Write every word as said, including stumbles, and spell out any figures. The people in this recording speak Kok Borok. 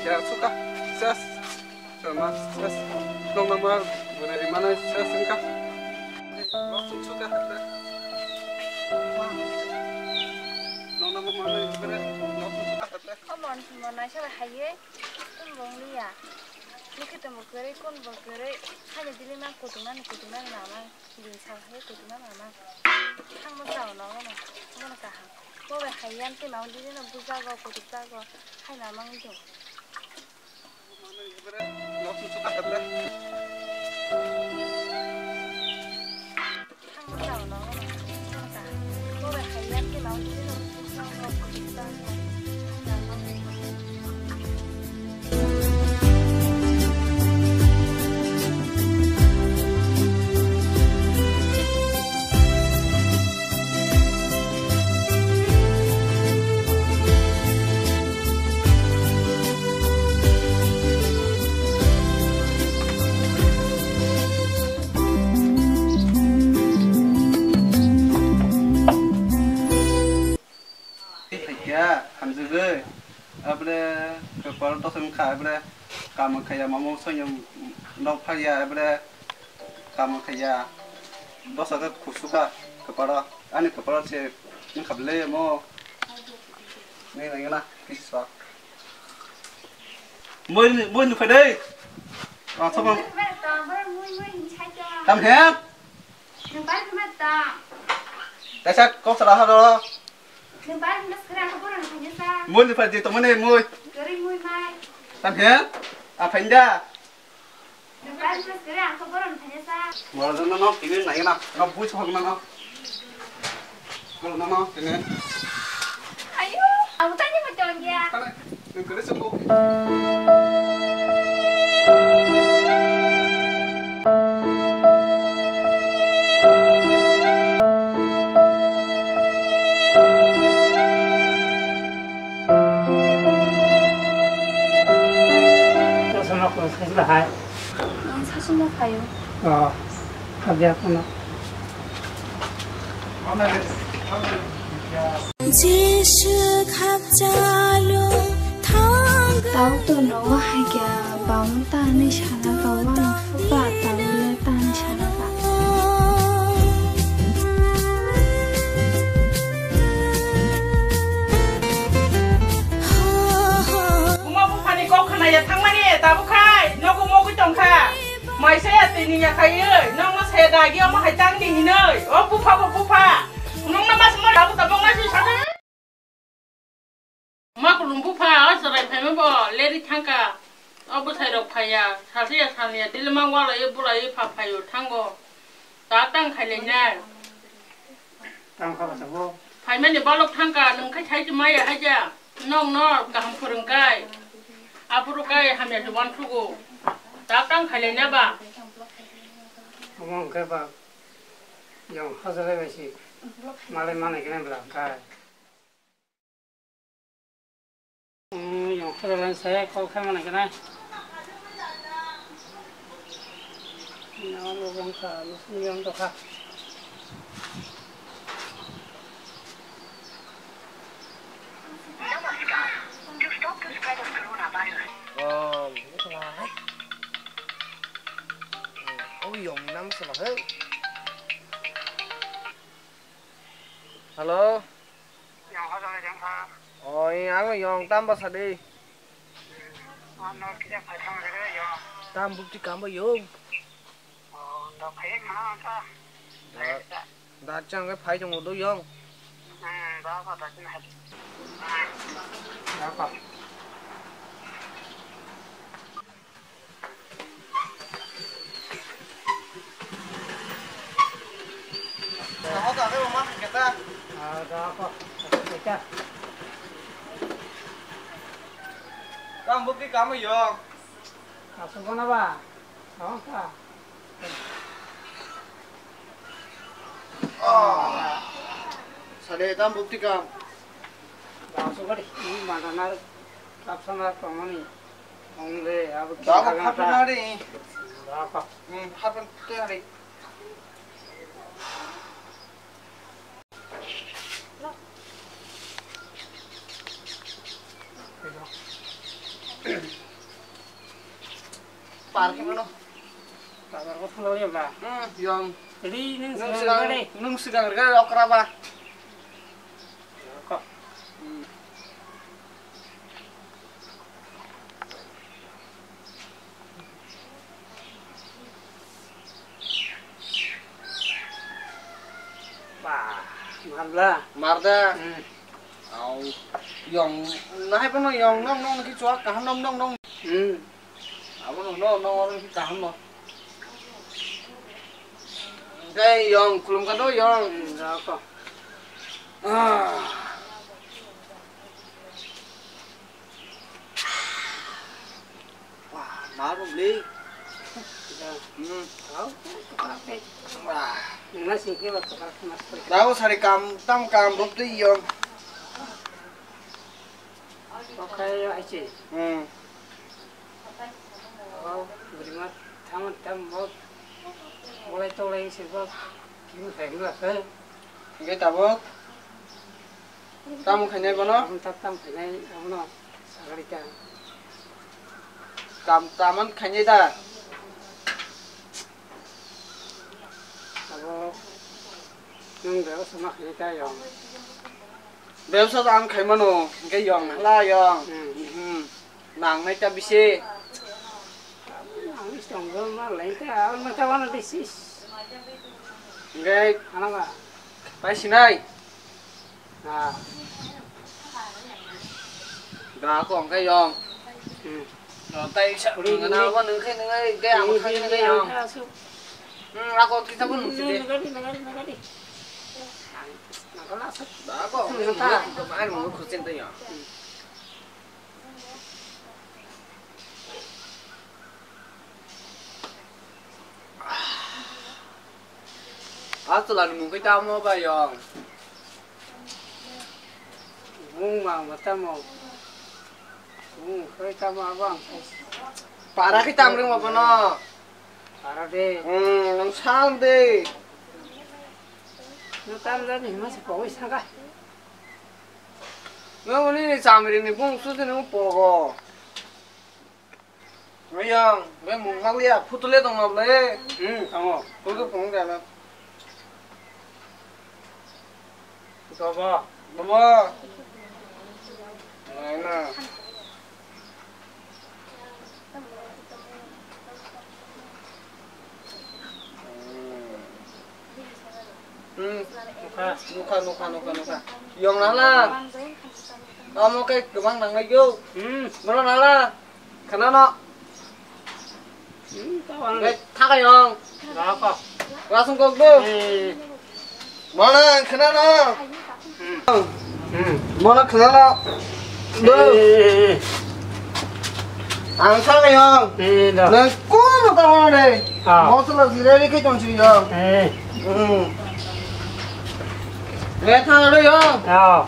Ya, suka. Ses. Sama, ses. Nong nama, bore mana ses engka. Nong suka hata. Nong nama mana bore, nong suka hata. Omon, mon naisa haye. Kun bong liya. Niki tamo kere, kun bong kere. Hanya dili ma kutumani, kutumani nama. Din sal hai kutumani nama. Hang ma sao no, no. Mana kaham. Mo bai hayan te mau dili no bujago, kutujago. Hai nama ngi. Khaikya hamjagwi, abole kwpal dosa wngkha, abole kamo khaiya, mamo soino nok phaiya, abole kamo khaiya, dosa khe khusukha kwpalo, ani kwpalo se wngkha bwle mo. Nini nangya na kisa. Moi, moi nukhai dei. Ah, sama. Tam he? Kaisa kok sala ha do. Moi nukhai di tomane moi. Tam he? Aphainda. Wala jana no, tini nai na, no bui sok na no. Wala no, no, tini. Ayo, aku tanya macam dia. Tani, nung kere sungguh. Ang sasuma phaio. Oh, habya kono. Jisu khapchalo thang. Tau to nogo hai kya, bamung ta ni sana ka, wano phupa tau le ta ni sana ka. Buma buphani kok khna ya thangmani, tabuk khai nogo mogwi tongkha. Maisa ya tini ya khai, nokno saya dagi omo hai tang di hinoi. O bupha bo bupha. Nokno mas mo dabu tabuk mas sana. Ma kulum bupha, o chwrai phaima bo leri thangka. O bwsai rok phaiya, salsa ya sani ya, dili mang wala ye bula ye pha phaio thango. Ta tang khailai nai. Tang kha basa bo. Phaimani balok thangka, nwng khai sai maya haja. Nokno kaham phwrwng kai. Aphuru kai hamya se uansukgo. Ta tang khailai nai ba. Omo hwnkhe ba, yong hajalai bai se. Malai manai khe nai bwla hwnkhe. Yong khorang se kok khe mane kena. Yong bongsa yong tokha. Oh, oh, yong nam sa ba he. Hello. Yang hojak lai jang kha. Oi, ang yong tam bwsa di. Ano kisa phai thang re yong. Tam bukti kam bo yong. Oh, da phai khana ta. Da, da chang ke phai jong do yong. Hmm, da pha da chin hai. Da pha. Tam bukti kam yong. Asuk na ba? Tong ka. Sade tam bukti kam. Asuk gari, ini mana nar, kapsa nar pamani. Ong de, abu. Dago phapi nari. Dago. Hmm, phapi nari. Parking no. Bazar ko thangna liya ba. Hmm, yong. Jadi nung Nung sigang, sigang, nung sigang rega okra ba. Kok. Hmm. Ba, marla. Marda. Hmm. Au, yong, nahai bono yong, nong, nong, ki chuak, kaham, nong, nong, nong. Hmm. Abo no, no, no, no, kaham no. Hei, yong, khulum ka do, yong. Hmm, da ko. Ah. Wah, marum le. Hmm. Wah. Nasi ke ba. Dago sari kam, tam kam, bop tu yong. Okay, achi. Hmm. Oh, buri ma, tam, tam, bop. Bolai tolai si bop. Kim khai gula khai. Hingke tabuk tamo khainai bono? Tamo tak tamo khainai abono sagari ta. Kam, taman khainai da? Abo nwng bebsa ma khainai ta yong. Bebsa ta ang khaimano, hingke yong hala yong. Hmm. Hmm. Nang nai ta bisi. Ang bisi tong ma lai ta, ang ma ta wana bisi. Hingke ano ba? Pai sinai. Ah. Da ko ang kai yong. Hmm. No tai sa. Uri, ngana uri. Ba nung kai nung ai ke ang kai nung kai yong. Hmm, ako kita pun mesti deh. Nagari, nagari, nagari. Da ko ang kai nung kai yong. A chwla ni mung khe tamo bai yong? Mung ma ma tamo. Mung khe tamo abo ang khe. Para khe tam ring ma bono. Para de. Hmm, nang san de. No tam da ni ma se pogoi sanga. Nang ni chamri ni bung su ni pogo. Ayang, bai mung mak liya, photo le tong ma ble. Hmm, tamo. Photo phone ka na. Photo ba. Baba. Nai na. Hmm. Hmm. Nukha, nukha, nukha, nukha. Yong nala. Amo khe kwbang nangnai yo. Hmm. Bono nala. Khwnano. Hmm, tawang. Ngai thakayong. Raka. Rasung kok do. Hmm. Mana khwnano. Hmm. Hmm. Mana khwnano. Do. Eh, eh, eh. Ang thakayong. Eh, da. Nang ko mata mana de. Ah. Mosla zire ri ke tong si yong. Eh. Hmm. Ngai thakayong. Ah.